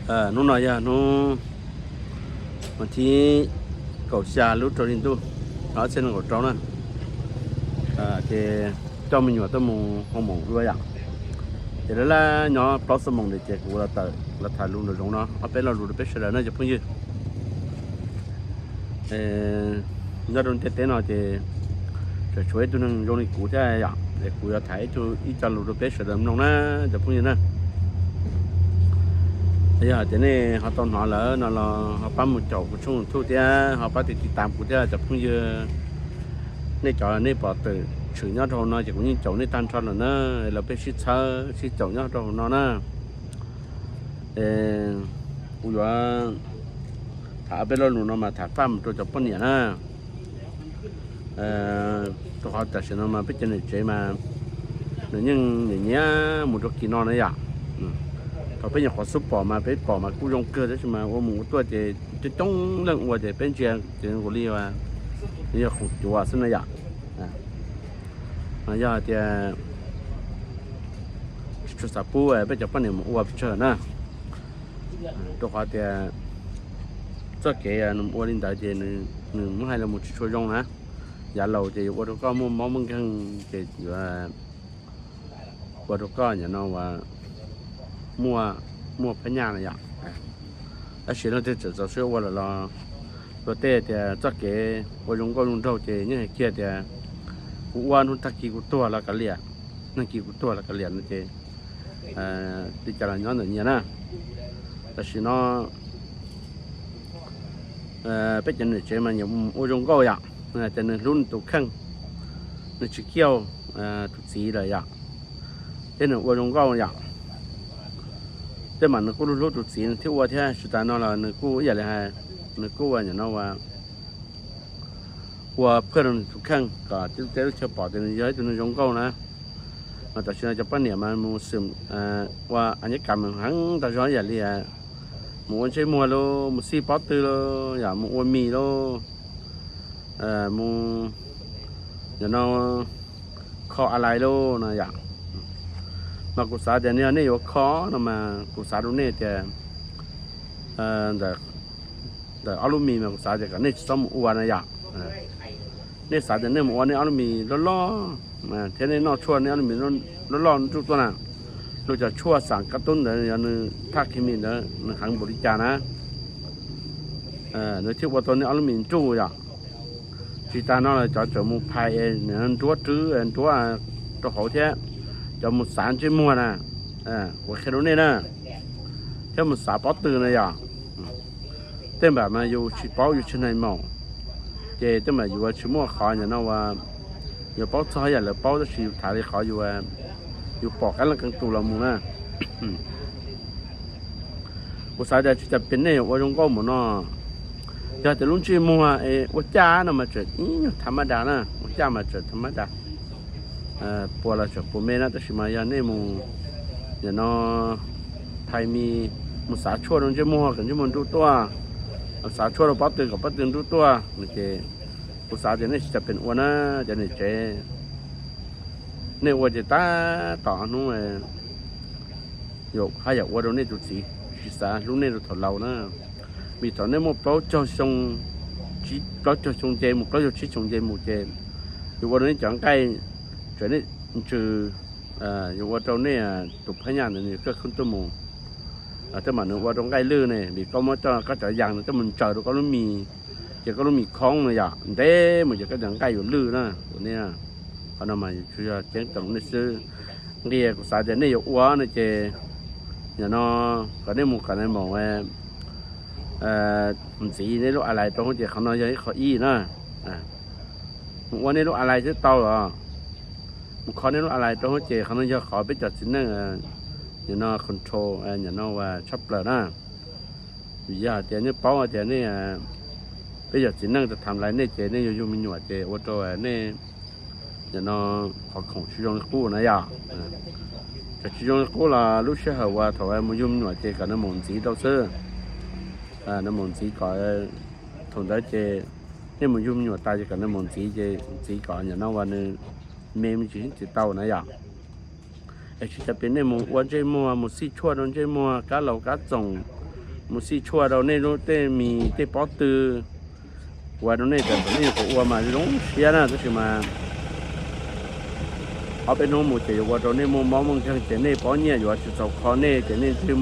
Hnub no yog hnub vas thib kaum xya lub rau hli ntuj ob txhiab nees nkaum rau na. Ces coj me nyuam tuaj mus hoo moos dua yom. Ces lawv laj nyob plaub xuab moos ntawd ces kuv los tawm los tham lus nraum zoov no ob peb lo lus rau peb sawv daws na cov phooj ywg. Nyob rau ntiaj teb no ces tseem tshuav ib tug neeg zoo li kuv thiab yom, es kuv yuav tham ib tug ib co lus rau peb sawv daws mloog na cov phooj ywg na. Yog hais tias nej ho tau hnov lawm no los ho pab mus caum kuv tshooj YouTube thiab ho pab tiv tiv tam kuv thiab cov phooj ywg. Nej cov nej pom tawm tshwm nyob rau hauv no ces kuv yeej caum nej tag nrho lawm na. Los peb sib txhawb sib caum nyob rau hauv no na. Kuv yuav tham ob peb lo lus no mas tham faj mus rau cov poj niam na. Rau qhov tam sim no mas peb cov niam tsev mas nws yeej nyiam nyiam mus rau kis no na yom. Thaum peb nyuam qhuav xub pom mas peb pom mas kuj zoo kawg tab sis mas ua mus ua tuaj ces coob coob leej ua ces peb ntsia ces nkaus li nws yog khoom cuav xwb na yom. Mas yog tias tsis tshua xav pub peb cov poj niam mus ua pes tsawg na. Rau qhov tias txoj kev nws ua li ntawd ces nws muab hais los mus tsis tshua zoo na. Yav laus ces yuav ua rau koj muaj mob muaj nkeeg ces yuav ua rau koj nim no uas muaj muaj phab nyaj na yom. Tab sis leej twg txawm txaus siab ua lawm los luag tej tias txoj kev ua zoo nkauj zoo nraug ces yeej hais kiag tias kuv ua hnub tag kis kuv tuag los kav liam, nag kis kuv tuag los kav liam no ces li cas los nyob ntawm nyias na. Tam sim no peb cov niam tsev mas nyiam ua zoo nkauj yom, ces nws hlub nws tus kheej, nws tsis kiaus tus txiv lawm yom, thiab nws ua zoo nkauj yom. Tej mas nws kuj hlub hlub tus txiv nws thiaj ua thiab tsis tas no los nws kuj ib yam li hais, nws kuj ua nim no ua ua phuaj rau nws tus kheej kom tej lub chaw pom tias nws yog ib tug neeg zoo nkauj na. Mas tam sim no cov poj niam mas mus xwm ua a nyob kam mus heev tag zog ib yam li mus ua ntsej muag lauj, mus xij pob tw lauj, yom, mus ua mis lauj, mus nim no kho a lais lauj no yom. Mas kuv xav tias yog nej yuav kho no mas kuv xav rau nej tias ntawm ob lub mis mas kuv xav tias kom nej tsis txhob mus ua na yom. Nej xav tias nej mus ua nej ob lub mis loj loj thiab nej noj tshuaj nej ob lub mis loj loj nruj tuaj na, luag cov tshuaj xam kab tub ntawd yog nws thaj khi mis ntawd nws heev npaum li cas na, nws thiaj ua tau nej ob lub mis nruj yom. Tsis tas no los cov tseem mus phais nruab rwb nruab rau hauv thiab, cov mus xav ntsej muag na, kuv qhia rau nej na, thiab mus xav pob tw na yom. Tej npam mas yus tsis paub yus tsis hnaim maum, ces tej npam yus tsis muaj qhov nim no ua yuav paub txog yam lawv paub tab sis yus tham li qhov yus pom qab leej qee tus los mus na. Kuv xav tias tsis tas pem nej yuav ua zoo nkauj mus no, yog tias lub ntsej muag es ua caj no mas tseem ib nyuag tham maj das na, ua caj mas tseem tham maj das, puas los tseem puas me na, tab sis mas yog nej mus nim no phais mis, mus xav tshuaj rau ntsej muag kom ntsej muag nruj tuaj, xav tshuaj rau pob tw kom pob tw nruj tuaj no ces kuv xav tias nej tsis tas pem ua na, cov niam tsev. Nej ua ces tab tom hnub yuav haj yam ua rau nej tus txiv tsis xav hlub nej rau thaum laus na. Vim thaum nej muaj plaub caug xyoo, plaub caug xyoo nce mus plaub caug tsib xyoo nce mus ces yuav ua rau nej cov nqaij, tseem nej ntsws, yuav ua rau nej tus phab nyaj ntawd nws kawj khoob tuaj mus. Tej mam nws ua rau nqaij lwj ne, vim koj muab koj cov yas ntawd coj mus ntsaws rau koj lub mis, ces koj lub mis khoob no yom, ntev mus ces koj cov nqaij yuav lwj na. Ua nej, qhov no mas yog ceeb toom nej xwb. Nqi kuv xav tias nej yuav ua no ces nim no kom nej mus kom nais maum ntxiv nej lub a lais rau hauv ces qhov no yog ib qho ib na. Mus ua nej lub a lais twb tau los mus kho nej lub a lais rau hauv ces qhov no yog qhov peb cov txiv neej nim no control nim no ua tshaj plaws na. Vim yog hais tias nej paub hais tias nej, peb cov txiv neej tham lais nej ces nej yuav yug me nyuam ces ua rau nej nim no qhov khoom tsis zoo li qub na yom. Txawm tsis zoo li qub los lub sij hawm uas thaum mus yug me nyuam ces kom nais maum ntxiv rau xwb. Nais maum ntxiv kom, thaum ntawd ces nej mus yug me nyuam tas ces kom nais maum ntxiv ces ntxiv kom nim no uas nws me me ntsis tsis tau na yom. Es tsis tas pem nej mus ua ntsej muag, mus xij tshuaj rau ntsej muag, kab laus kab txoom, mus xij tshuaj rau nej lub tej mis tej pob tw, ua rau nej tam sim nej yuav ua mas zoo siab na, tab sis mas ob peb hnub mus ces yuav ua rau nej muaj mob muaj nkeeg ces nej pob nyiaj yuav tsis txaus kho nej ces nej thiaj